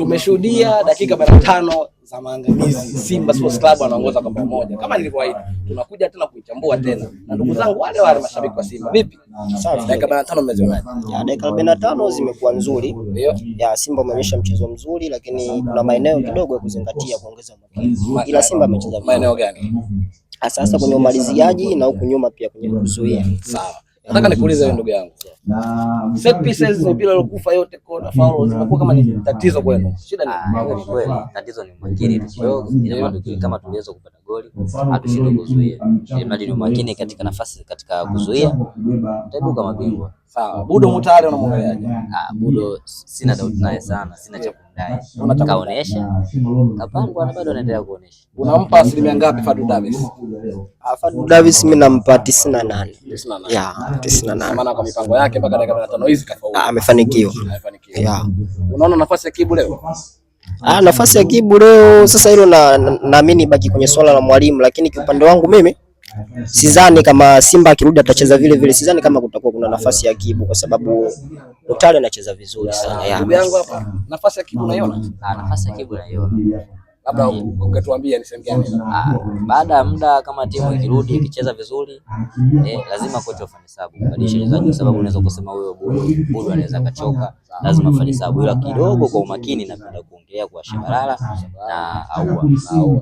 Tumeshuhudia dakika 45 za maangamizi. Simba Sports Club anaongoza kwa bao moja. Kama nilivyoahidi, tunakuja tena kuichambua tena na ndugu zangu wale wale mashabiki wa Simba. Vipi? Safi. Dakika 45 mmezionaje? Ya, dakika 45 zimekuwa nzuri. Ndio. Ya, Simba ameonyesha mchezo mzuri, lakini kuna maeneo kidogo ya kuzingatia kuongeza umakini. Ila Simba amecheza vizuri. Maeneo gani? Hasa kwenye umaliziaji na huku nyuma pia kwenye kuzuia. Sawa. Nataka nikuulize wewe ndugu yangu. Set pieces, mipira iliyokufa yote, kona, foul zimekuwa kama ni tatizo kwenu. Shida ni Ah, hiyo ni kweli. Tatizo ni umakini tu kidogo, ina maana kama tuliweza kupata goli hatushindwe kuzuia, ili mradi ni umakini katika nafasi, katika kuzuia, tutaibuka mabingwa. Sawa. Budo Mutale unamwangaliaje? Ah, Budo sina doubt naye sana, sina cha kumdai, kaonesha, kapangwa na bado anaendelea kuonesha. Unampa asilimia ngapi Fadlu Davis? Ah, Fadlu Davis mimi nampa 98. 98. Ya, 98. Maana kwa mipango yake mpaka dakika 45 hizi kafaulu. Ah, amefanikiwa. Amefanikiwa. Ya. Unaona nafasi ya Kibu leo? Ah, nafasi ya Kibu leo sasa hilo na naamini baki kwenye swala la mwalimu, lakini kiupande wangu mimi sidhani kama Simba akirudi atacheza vile vile, sidhani kama kutakuwa kuna nafasi ya Kibu kwa sababu Mutale anacheza vizuri sana. Ya. Ndugu yangu hapa, nafasi ya Kibu unaiona? Ah, nafasi ya Kibu naiona. Labda ungetuambia ni sehemu gani? Ah, baada ya muda kama timu ikirudi ikicheza vizuri lazima kocha afanye hesabu kubadilisha wachezaji, kwa sababu unaweza kusema huyo Budo Budo anaweza akachoka, lazima afanye hesabu, ila kidogo kwa umakini napenda kuongelea kwa Shabalala na Aua,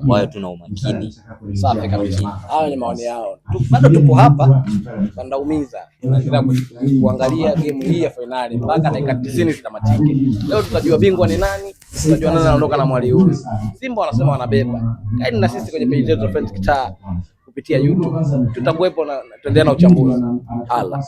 wawe tu na umakini. Safi kabisa. Hayo ni maoni yao. Bado tupo hapa Bandaumiza, tunaendelea kuangalia game hii ya fainali mpaka dakika 90 zitamatike. Leo tutajua bingwa ni nani, tutajua nani anaondoka na mwali huyu. Simba wanasema wanabeba. Kaeni na sisi kwenye page zetu za Friends Kitaa kupitia YouTube. Tutakuwepo na tuendelea na uchambuzi. Hala.